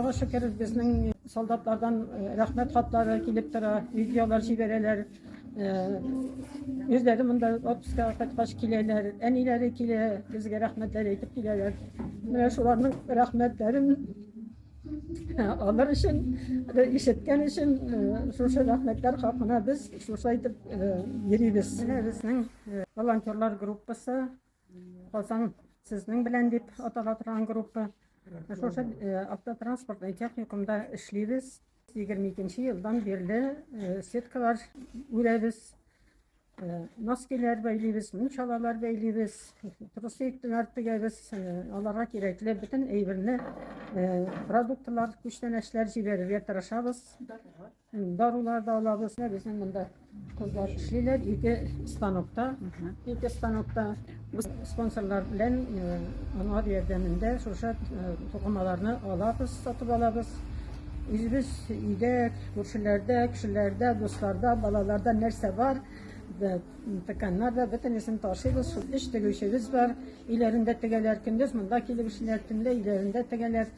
Аллага шөкер, безнең солдатлардан рәхмәт хатлары килеп тора, видеолар җибәрәләр. Үзләре монда отпускага кайткач киләләр, әниләре килә, безгә рәхмәтләр әйтеп киләләр. Менә шуларның рәхмәтләрен алыр өчен, ишеткән өчен шушы рәхмәтләр хакына без шулай итеп йөрибез. Менә безнең волонтерлар группасы Казан сезнең белән дип атала торган группа. Шушы автотранспортный техникумда эшлибез. 22 елдан бирле сеткалар үрәбез, носкиләр бәйлибез, мунчалалар бәйлибез, трусиклар тегәбез, аларга кирәкле бөтен әйберне, продуктлар, күчтәнәчләр җибәрергә тырышабыз. Дарулар да алабыз. Менә безнең монда кызлар эшлиләр ике станокта. Ике станокта спонсорлар белән э, алар ярдәмендә шушы э, тукымаларны алабыз, сатып алабыз. Үзебез өйдә, күршеләрдә, кешеләрдә, дусларда, балаларда нәрсә бар, тыканнар да бөтенесен ташыйбыз. Шул өч тегүчебез бар. Өйләрендә тегәләр, көндез монда килеп эшлиләр, төнлә өйләрендә тегәләр.